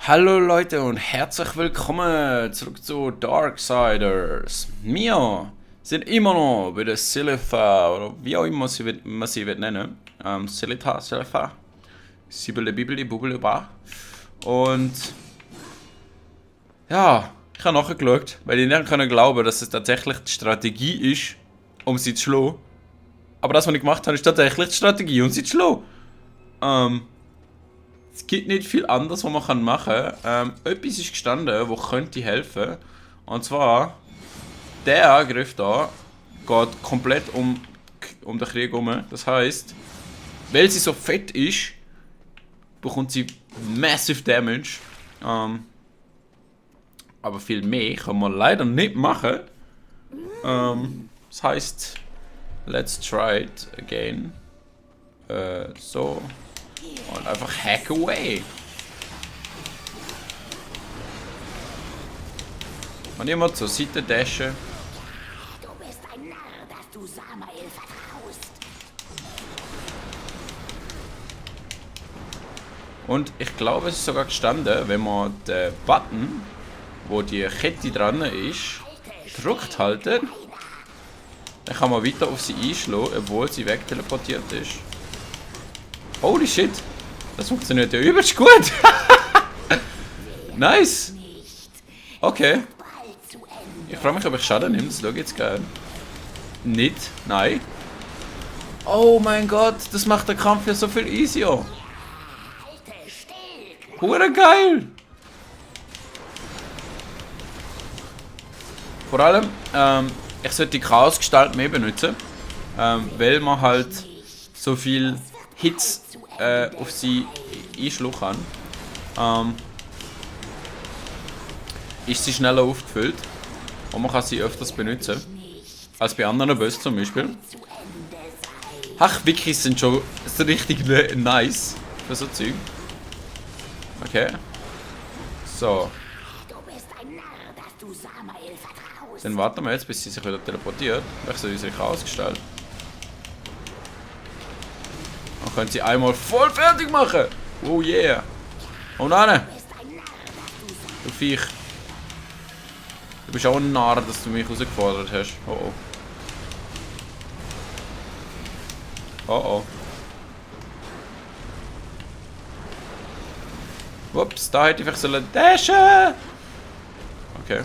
Hallo Leute und herzlich willkommen zurück zu Darksiders. Wir sind immer noch bei der Silitha, oder wie auch immer man sie wird nennen. Silitha, Sibylle Bibeli Bubble Bar. Und ja, ich habe nachgeschaut, weil ich nicht glauben kann, dass es tatsächlich die Strategie ist, um sie zu schlagen. Aber das, was ich gemacht habe, ist tatsächlich die Strategie, um sie zu schlagen. Es gibt nicht viel anderes, was man machen kann. Etwas ist gestanden, wo könnte helfen. Und zwar, der Angriff da geht komplett um den Krieg herum. Das heisst, weil sie so fett ist, bekommt sie massive Damage. Aber viel mehr kann man leider nicht machen. Das heisst, let's try it again. So. Und einfach hack away. Und immer zur Seite dashen. Du bist ein Narr, dass du Samael vertraust. Und ich glaube, es ist sogar gestanden, wenn man den Button, wo die Kette dran ist, gedrückt halten, dann kann man weiter auf sie einschlagen, obwohl sie wegteleportiert ist. Holy shit! Das funktioniert ja übelst gut! Nice! Okay. Ich frage mich, ob ich Schaden nehme. Das schaue ich jetzt gerne. Nicht? Nein. Oh mein Gott, das macht den Kampf ja so viel easier. Hure geil! Vor allem, ich sollte die Chaosgestalt mehr benutzen, weil man halt so viel Hits auf sie einschlagen kann. Ist sie schneller aufgefüllt und man kann sie öfters benutzen. Als bei anderen Boss zum Beispiel. Ach, Wikis sind schon so richtig nice für so Zeug. Okay. So. Dann warten wir jetzt, bis sie sich wieder teleportiert. Ich soll unsere Chaosgestalt. Dann können sie einmal voll fertig machen. Oh yeah. Oh nein. Du Viech. Du bist auch ein Narr, dass du mich herausgefordert hast. Oh oh. Oh oh. Ups, da hätte ich vielleicht sollen dashen. Okay.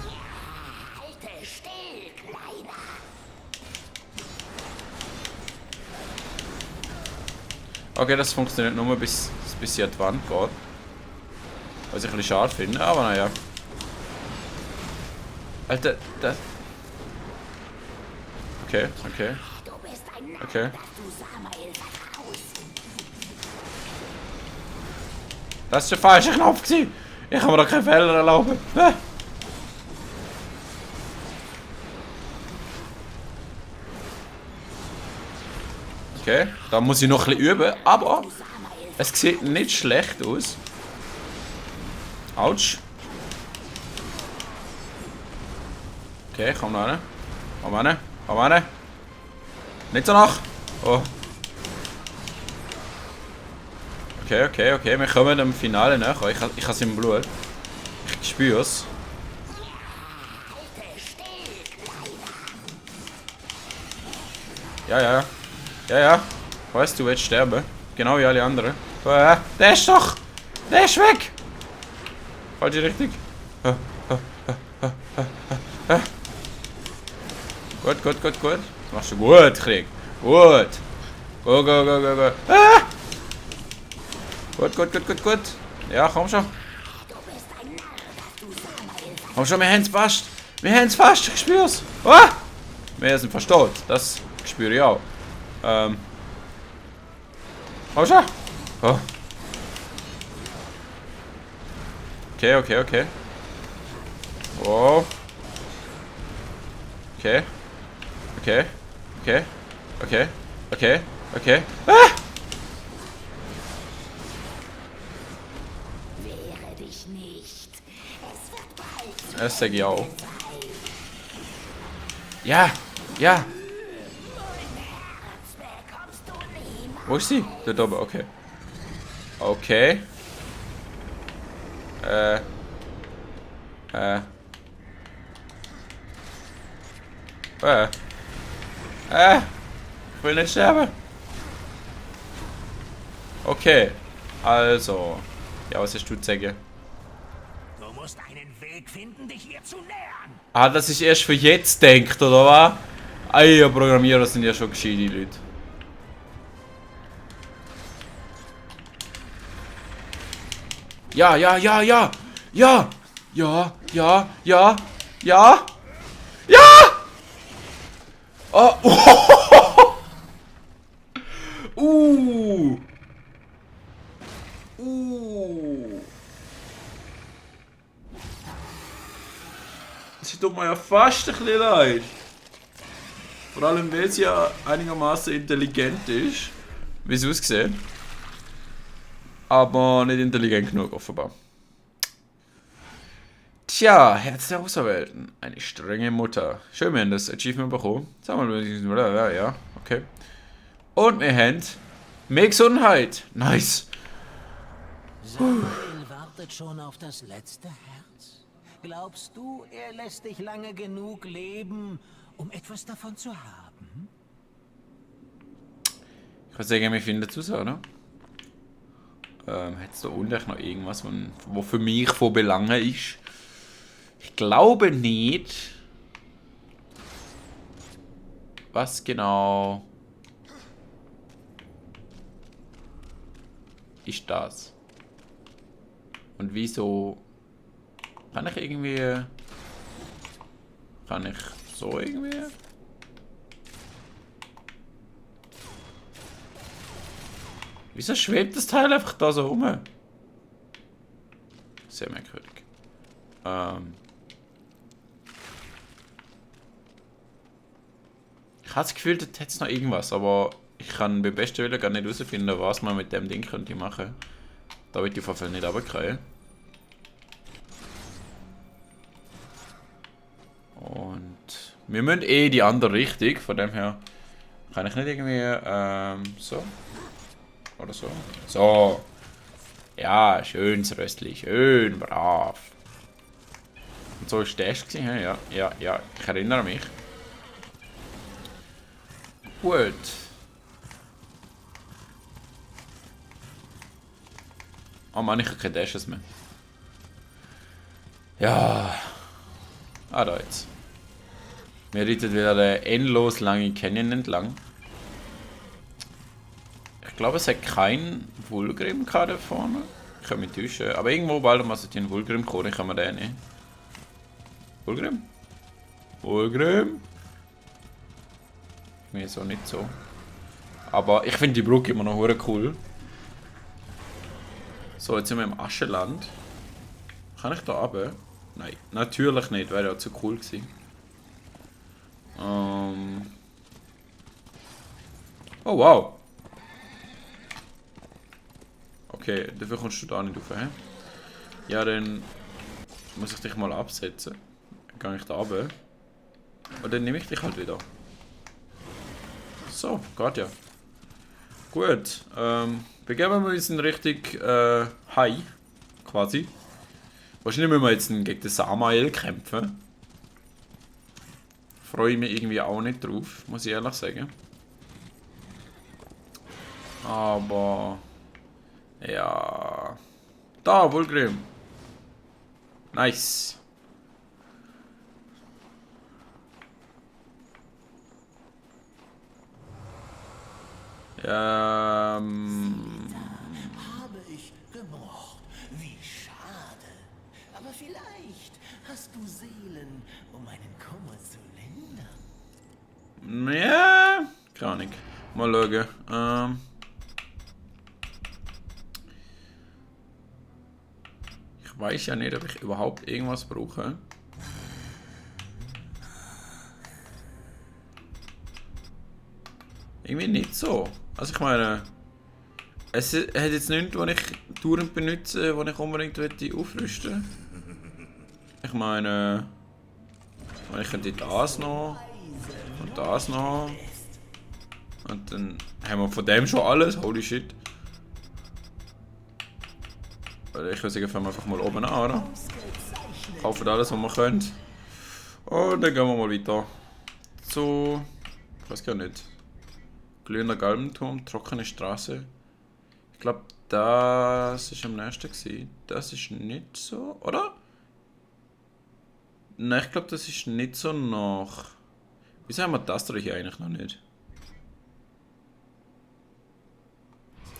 Okay, das funktioniert nur bis sie an die Wand geht. Was ich ein bisschen schade finde, aber naja. Alter, das... Okay. Das ist der falsche Knopf gewesen. Ich kann mir doch keinen Fehler erlauben. Okay, da muss ich noch ein bisschen üben, aber es sieht nicht schlecht aus. Autsch. Okay, komm noch rein. Komm rein. Nicht so nach. Oh. Okay. Wir kommen dem Finale nach. Ich habe es im Blut. Ich spüre es. Ja. Weißt du, willst sterben? Genau wie alle anderen. Der ist doch! Der ist weg! Falsche Richtung. Gut. Das machst du gut, Krieg. Gut. Go. Gut. Ja, komm schon. Komm schon, wir haben es fast. Ich spür's. Ah! Wir sind verstaut. Das spüre ich auch. Komm schon. Oh. Okay. Oh. Okay. Ah! Wehre dich nicht. Es wird bald. Das sag ich auch. Ja. Wo ist sie? Dort oben, okay. Ich will nicht sterben. Okay. Also. Ja, was hast du zu sagen? Du musst einen Weg finden, dich ihr zu nähern. Ah, das ist erst für jetzt denkt, oder was? Ja, Programmierer sind ja schon gescheite Leute. Ja, ja, ja, ja! Ja! Ja, ja, ja, ja! Ja! Oh! Das tut mir ja fast ein bisschen leid. Vor allem, weil sie ja einigermaßen intelligent ist, wie es aussieht. Aber nicht intelligent genug, offenbar. Tja, Herz der Auserwählten. Eine strenge Mutter. Schön, wir haben das Achievement bekommen. Sagen wir mal, ja, okay. Und wir haben mehr Gesundheit. Nice. Samuel wartet schon auf das letzte Herz. Glaubst du, er lässt dich lange genug leben, um etwas davon zu haben? Ich würde sagen, wir finden es raus, oder? Hat es da unten noch irgendwas, was für mich von Belangen ist? Ich glaube nicht. Was genau ist das? Und wieso kann ich irgendwie... Kann ich so irgendwie... Wieso schwebt das Teil einfach da so rum? Sehr merkwürdig. Ich habe das Gefühl, da hätte es noch irgendwas, aber ich kann beim besten Willen gar nicht herausfinden, was man mit dem Ding könnte machen. Da wird die auf jeden Fall nicht runterkriegen. Und wir müssen eh die andere Richtung, von dem her kann ich nicht irgendwie so. Oder so. So. Ja, schönes Röstli. Schön, brav. Und so ist das gewesen, ja, ja, ja. Ich erinnere mich. Gut. Oh Mann, ich habe keine Dashes mehr. Ja. Ah, da jetzt. Wir reiten wieder den endlos langen Canyon entlang. Ich glaube, es hat keinen Vulgrim da vorne. Ich kann mich täuschen. Aber irgendwo bald muss ich einen Vulgrim kommen, kann man den nicht. Vulgrim? Vulgrim? Mir so nicht so. Aber ich finde die Brücke immer noch cool. So, jetzt sind wir im Ascheland. Kann ich da runter? Nein, natürlich nicht, wäre ja zu cool gewesen. Oh wow. Okay, dafür kommst du da nicht rauf, hä? Ja, dann muss ich dich mal absetzen. Dann gehe ich da runter. Und dann nehme ich dich halt wieder. So, geht ja. Gut, begeben wir uns in Richtung High, quasi. Wahrscheinlich müssen wir jetzt gegen den Samael kämpfen. Freue ich mich irgendwie auch nicht drauf, muss ich ehrlich sagen. Aber... Ja... Da, Vulgrim. Nice. Habe ich gemocht. Wie schade. Aber vielleicht hast du Seelen, um meinen Kummer zu lindern. Ja, keine Ahnung. Mal schauen. Ich weiß ja nicht, ob ich überhaupt irgendwas brauche. Irgendwie nicht so. Also ich meine, es hat jetzt nichts, was ich dauernd benutze, was ich unbedingt aufrüsten möchte. Ich meine, ich könnte das noch und das noch. Und dann haben wir von dem schon alles. Holy shit. Ich würde sagen, fangen wir einfach mal oben an, oder? Kaufen alles, was wir können. Und dann gehen wir mal weiter. Zu... Ich weiß gar nicht. Glühender Galgenturm, trockene Straße. Ich glaube, das ist am nächsten gewesen. Das ist nicht so, oder? Nein, ich glaube, das ist nicht so nach... Wieso haben wir das da hier eigentlich noch nicht?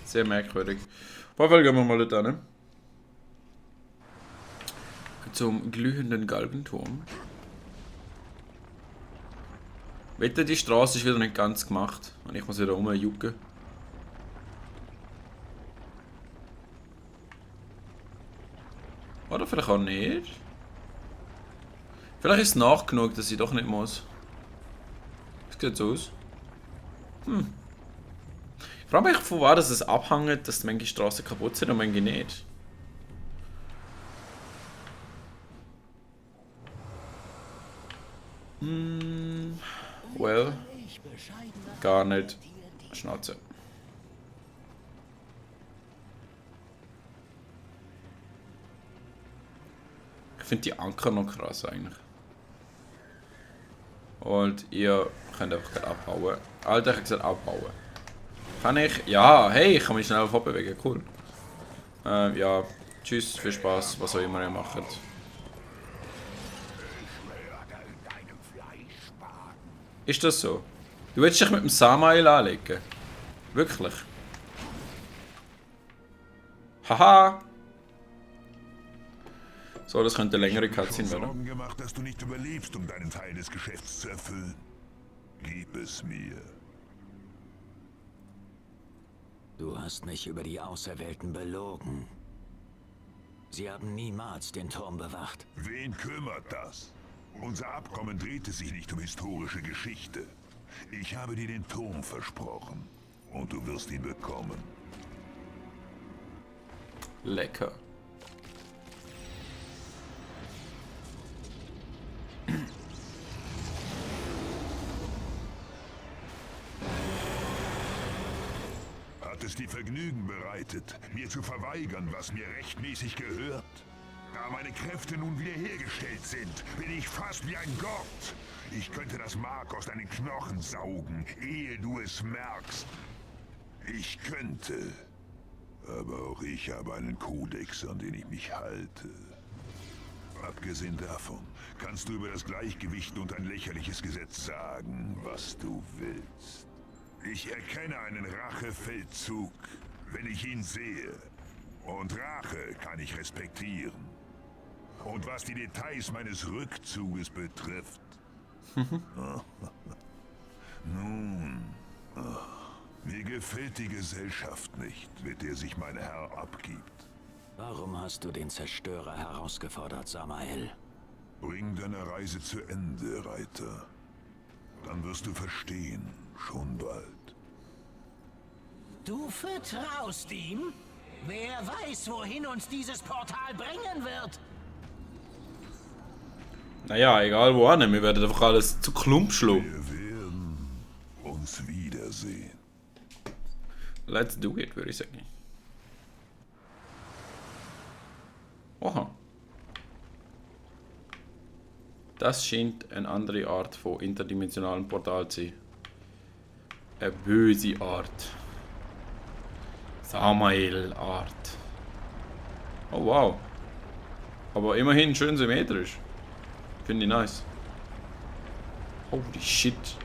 Sehr merkwürdig. Auf jeden Fall gehen wir mal dort hin. Zum glühenden Galgenturm. Wette, die Straße ist wieder nicht ganz gemacht. Und ich muss wieder rumjucken. Oder vielleicht auch nicht. Vielleicht ist es nach genug, dass ich doch nicht muss. Das sieht so aus. Ich frage mich, von was es abhängt, dass manche Straßen kaputt sind und manche nicht. Well, gar nicht. Schnauze. Ich finde die Anker noch krass eigentlich. Und ihr könnt einfach gerade abhauen. Alter, ich habe gesagt abhauen. Kann ich? Ja, hey, ich kann mich schnell vorbewegen, cool. Ja, tschüss, viel Spaß, was auch immer ihr macht. Ist das so? Du willst dich mit dem Samael anlegen? Wirklich? Haha! So, das könnte eine längere Cutscene werden. Sorgen gemacht, dass du nicht überlebst, um deinen Teil des Geschäfts zu erfüllen. Gib es mir. Du hast mich über die Auserwählten belogen. Sie haben niemals den Turm bewacht. Wen kümmert das? Unser Abkommen drehte sich nicht um historische Geschichte. Ich habe dir den Turm versprochen. Und du wirst ihn bekommen. Lecker. Hat es dir Vergnügen bereitet, mir zu verweigern, was mir rechtmäßig gehört? Da meine Kräfte nun wiederhergestellt sind, bin ich fast wie ein Gott. Ich könnte das Mark aus deinen Knochen saugen, ehe du es merkst. Ich könnte. Aber auch ich habe einen Kodex, an den ich mich halte. Abgesehen davon, kannst du über das Gleichgewicht und ein lächerliches Gesetz sagen, was du willst. Ich erkenne einen Rachefeldzug, wenn ich ihn sehe. Und Rache kann ich respektieren. Und was die Details meines Rückzuges betrifft... Nun... Mir gefällt die Gesellschaft nicht, mit der sich mein Herr abgibt. Warum hast du den Zerstörer herausgefordert, Samael? Bring deine Reise zu Ende, Reiter. Dann wirst du verstehen, schon bald. Du vertraust ihm? Wer weiß, wohin uns dieses Portal bringen wird? Naja, egal wo an, wir werden einfach alles zu Klump schlagen. Wir werden uns wiedersehen. Let's do it, würde ich sagen. Oha. Das scheint eine andere Art von interdimensionalem Portal zu sein. Eine böse Art. Samael-Art. Oh wow. Aber immerhin schön symmetrisch. Finde ich nice. Holy shit.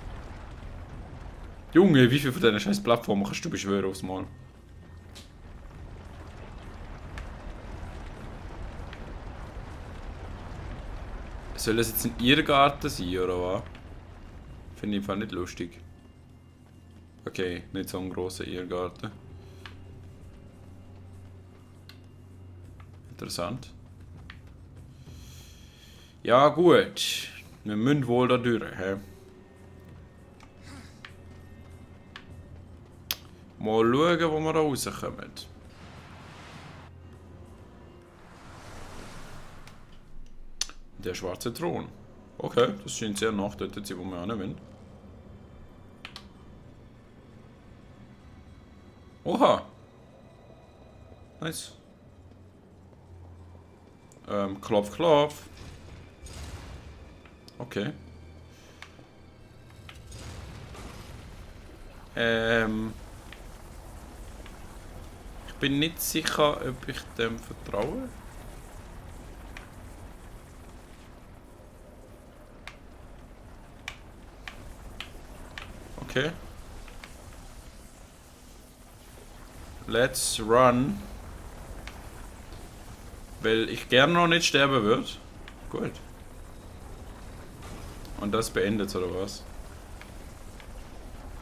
Junge, wie viel von diesen scheiß Plattformen kannst du beschwören aufs Mal? Soll das jetzt ein Irrgarten sein, oder was? Finde ich nicht lustig. Okay, nicht so ein grosser Irrgarten. Interessant. Ja gut, wir müssen wohl da durch, hä? Mal schauen, wo wir da rauskommen. Der schwarze Thron. Okay, das scheint sehr nach dort zu sein, wo wir auch nicht wollen. Oha! Nice. Klopf, klopf. Okay. Ich bin nicht sicher, ob ich dem vertraue. Okay. Let's run. Weil ich gerne noch nicht sterben würde. Gut. Und das beendet oder was?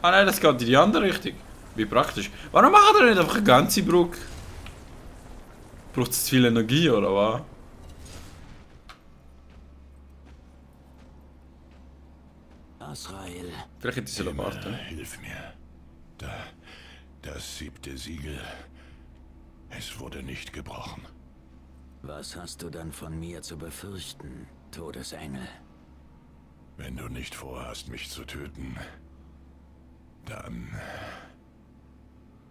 Ah nein, das geht in die andere Richtung. Wie praktisch. Warum macht er nicht einfach eine ganze Brücke? Braucht es zu viel Energie oder was? Azrael, Vielleicht hätte ich sie warten. Hilf mir. Das 7. Siegel. Es wurde nicht gebrochen. was hast du dann von mir zu befürchten, Todesengel? Wenn du nicht vorhast, mich zu töten, dann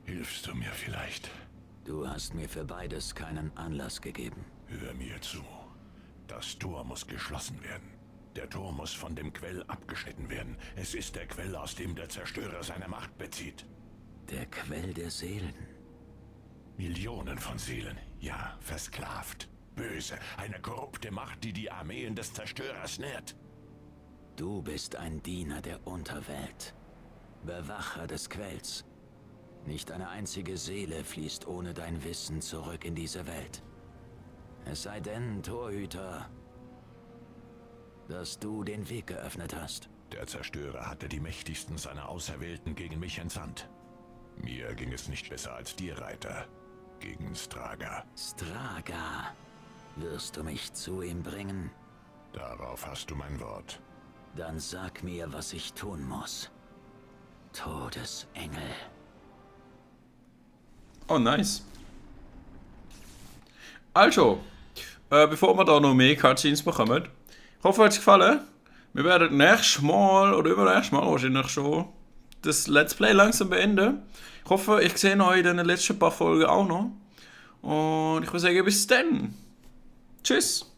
hilfst du mir vielleicht. Du hast mir für beides keinen Anlass gegeben. Hör mir zu. Das Tor muss geschlossen werden. Der Tor muss von dem Quell abgeschnitten werden. Es ist der Quell, aus dem der Zerstörer seine Macht bezieht. Der Quell der Seelen. Millionen von Seelen, ja, versklavt. Böse, eine korrupte Macht, die die Armeen des Zerstörers nährt. Du bist ein Diener der Unterwelt. Bewacher des Quells. Nicht eine einzige Seele fließt ohne dein Wissen zurück in diese Welt. Es sei denn, Torhüter, dass du den Weg geöffnet hast. Der Zerstörer hatte die mächtigsten seiner Auserwählten gegen mich entsandt. Mir ging es nicht besser als dir, Reiter. Gegen Straga. Straga, wirst du mich zu ihm bringen? Darauf hast du mein Wort. Dann sag mir, was ich tun muss. Todesengel. Oh, nice. Also, bevor wir da noch mehr Cutscenes bekommen, ich hoffe, euch hat es gefallen. Wir werden nächstes Mal oder übernächstes Mal wahrscheinlich schon das Let's Play langsam beenden. Ich hoffe, ich sehe euch in den letzten paar Folgen auch noch. Und ich würde sagen, bis dann. Tschüss.